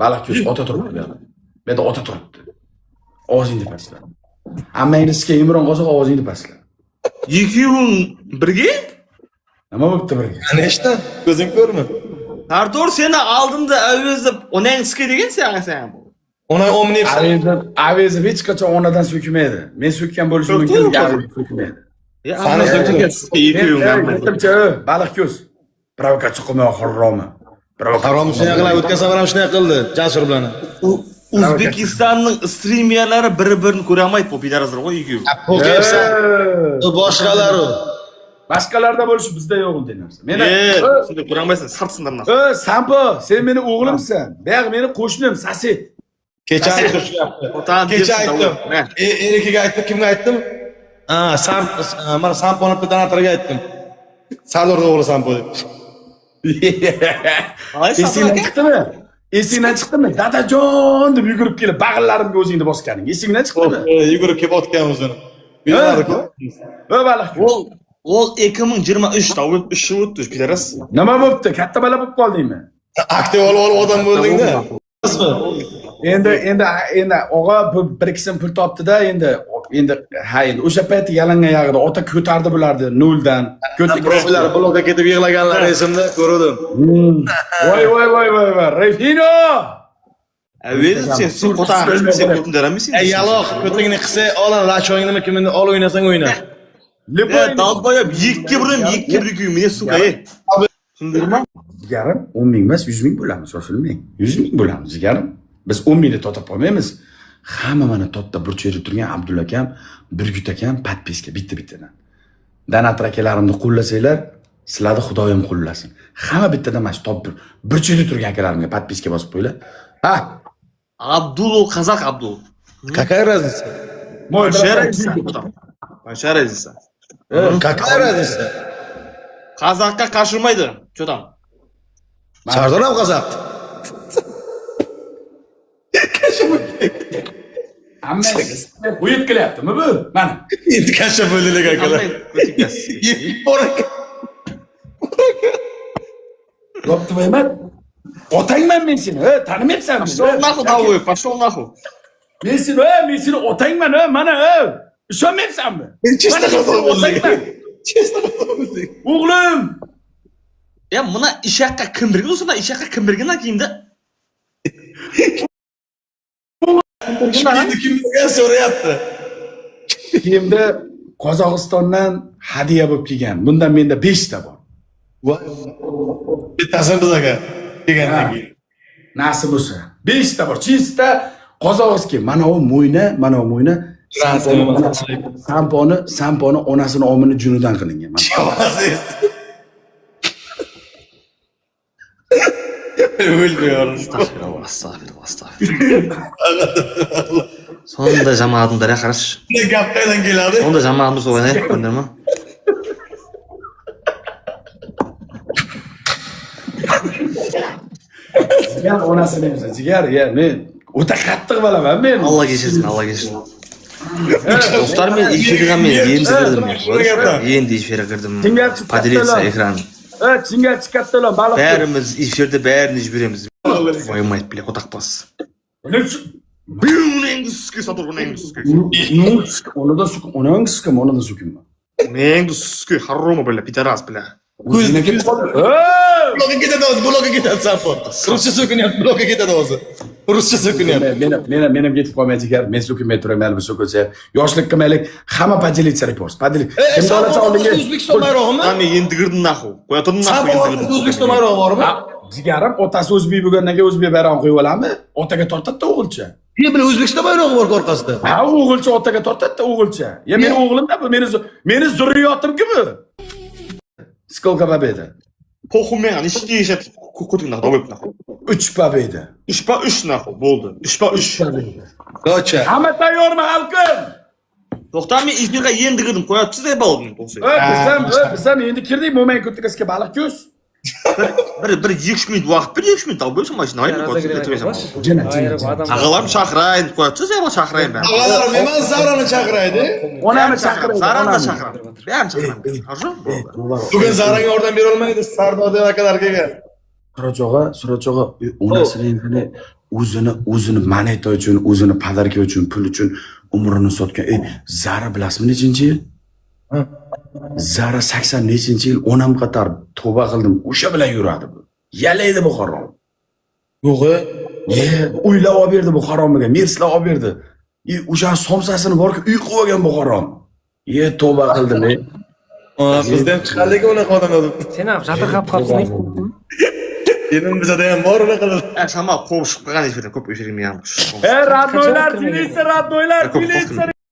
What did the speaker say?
Baliq ko'z ota turibdi bu yerda. Bu yerda ota turibdi. Ovozingni pastla. Ammangni sizga Imron qozoq, ovozingni pastla. Екеуің бірге? Nima bo'pti birga? Nechta? Ko'zing ko'rmi? Sardor seni алдымда Әуезов onang ски деген саған. Ona omnipsan. Avezov hech qachon onadan so'kmaydi. Men so'kkan bo'lishim So'kdimi mumkin, lekin hozir? Avezov so'kmaydi. Sani so'kdi. Екеуің Aytdimchi, baliq ko'z. Provokatsiya qilma, haromi. Harom shunday qiladi, o'tgan safar ham shunday qildi Jasur bilan. O'zbekistonning streamerlari bir-birini ko'ra olmaydi bu пидорас lar ғой екеуі. Po'qiyapsan. U boshqalar u. Boshqalarda bo'lishi bizda yo'q unday narsa. Meni Е, сендер көре алмайсың, сартсыңдар нахуй. Ö, Sampo, sen meni o'g'limsan. Buyog'i meni qo'shnim, сосед. Kecha aytdim shu gapni. Otang Kecha bersin, aytdim. Ne? Erikiga aytdim, kimga aytdim? Ha, Sam, mana Samponi donatorga aytdim. Sardorning o'g'li Sampo deb. Қалай Esingdan Sardor aka? chiqdimi? Esingdan chiqdimi? Dadajon deb yugurib kelib bag'irlarimga o'zingni bosganing. Esingdan chiqdimi? Yugurib kelib otgan o'zini. Videolar ko'p. Ö, baliq. Ол 2023 та өтіп 3 жыл өтті, пидорас. Nima bo'pti? Katta bola bo'lib qoldingmi? Aktiv olib olib odam bo'lding-da. Endi og'a bu bir ikki pul topdi-da, endi ha, endi o'sha payt yalangayog'ida ota ko'tardi bularni noldan. Ko'tdi. Profillar blokka ketib yig'laganlar esimda ko'rdim. Voy voy voy voy voy. Refino! Әуезов сен қотағың, сен көтіңді әремесің. Ey yaloq, ko'tingni qilsa, ol lachongni kimini ol o'ynasang o'yna. Любой Е, долбоеб, екіге біреуім, екіге бір екеуің, міне, сука, ey. Түсіндіңдер ма? Jigarim, 10 ming emas, 100 ming bo'lamiz, shoshilmang. 100 ming bo'lamiz, jigarim. Biz 10 mingni totib qolmaymiz. Hamma mana topda burchakda turgan Abdulla akam, Burgut akam подписка bitta-bittadan. Donator akalarimni qo'llasanglar, sizlarni Xudoyim qo'llasin. Hamma bittadan mana shu top burchakda turgan akalarimga подписка bosib qo'yinglar. Ha, Абдул ол қазақ Абдул. Какая разница? Мой Большая брат, разница. Большая разница. Какая разница? Қазаққа қашырмайды. Че там? Sardor ham qozoq. Hamma o'yib kelyaptimi bu? Mana. Endi kasha bo'ldilar akalar. Bor ekan. Yopti emas. Otangman men seni, e, tanimayapsanmi? Пошел нахуй, долбоеб, пошел нахуй. Men seni, e, men seni otangman, e, mana, e. Ishonmayapsanmi? Чисто Mana men xato seni bo'ldik. otangman. Чисто xato bo'ldik. O'g'lim. Е, мына ишаққа кім берген болса, мына ишаққа кім берген ана киімді? Endi kim bergan so'rayapti. Kiyimda Qozog'istondan hadya bo'lib kelgan. Bundan menda 5 ta bor. Bittasini bizaga kelgandan keyin. Nasib bo'lsa. 5 ta bor. Чисто Qozog'iston. Mana u mo'yna, mana u mo'yna. Samponi onasini omini junidan qilingan. Mana. O'lmiyorum. Астағфиралла, астағфиралла, астағфиралла. Сондай жаман адамдар, иә, қарашы. Ne gap qaydan keladi? Сондай жаман адамдар солай, иә, көрдіңдер ма? Jigar onasini emsa. Jigar, ya men o'ta qattiq bo'laman men. Алла кешірсін, Алла кешірсін. Достар, мен эфирға мен енді кірдім. Енді эфирге кірдім. Поделиться экран. E, chingalchi kattalar, baliq. Бәріміз эфирде бәрін жібереміз. Қоймайды, бля, қотақбас. Onangni suki Satur, onangni suki. Onadan sukim, onang sukim, onadan sukinma. Onangni suki, haromi, бля, пидорас, бля. O'zingga ketib qoldi. Blokka ketadi o'zi, blokka ketadi Sampo. Ruscha so'kinyapti, blokka ketadi o'zi. Ruscha so'kinyapti. Men ham ketib qolmay jigar, men so'kinmay turaman, bu so'kinsa ham. Yoshlik qilmaylik, hamma поделиться repost. Поделиться. E, Sampo O'zbekiston bayrog'imi? Men endi kirdim нахуй. Qo'ya turdim нахуй. Sampo Endi kirdim. O'zbekiston bayrog'i bormi? Jigarim, otasi o'zbek bo'lgandan keyin o'zbek bayrog'ini qo'yib oladimi? Otaga tortadi-da o'g'ilcha. Ye, bilan O'zbekiston bayrog'i bor orqasida. Ha, o'g'ilcha otaga tortadi-da o'g'ilcha. Ya meni o'g'lim-da bu, meni zurriyotim-ku bu. Сколько победа? Похуй маған, іште ешет көтің нахуй, долбоеб нахуй. 3 победа. 3 па 3 нахуй, болды. 3 па 3. Ko'cha. Hamma tayyormi, xalqim? Тоқта, мен эфирға енді кірдім. Қоя тұрсыз балдым. Biz ham endi kirdik, mo'may ko'tikasiga baliq ko'z. Бір 2-3 минут уақыт бер, 2-3 минут долбоеб машина айын Jina, jina, jina. Ағаларым шақырайын, қоя тұрсыз шақырайын бәрін. Ağalarım hemen Zara'nı chaqiraydi. Onamni chaqiraydi. Зараны да onamni. шақырамын. Бәрін шақырамын. Хорошо? Болды. Bugun Zara'ga yordam bera olmaydi. Sardor akalar kelgan. Suroj og'a, Suroj og'a, onasini endi O'zini moneta uchun, o'zini подарка uchun, pul uchun umrini sotgan. Ey, Zara bilasizmi nechinchi yil? Ha. Zara 80 nechinchi yil, onam qator tavba qildim. O'sha bilan yuradi bu. Yalaydi bu harom. Yo'q, e. Ye, uylab olib berdi bu haromiga, merslar olib berdi. E, o'sha somsasini borku uy qilib olgan bu harom. Ye, tavba qildim, ey. Bizda ham chiqadi lekin unaqa odamlar. Sen ham жатырқап қалыпсың. Endi bizada ham bor unaqa. Шамал қуып шығып қалған эфирден, көп эфирге мен. Ey, родной lar, Qancha делиться, родной lar, Ko'p делиться.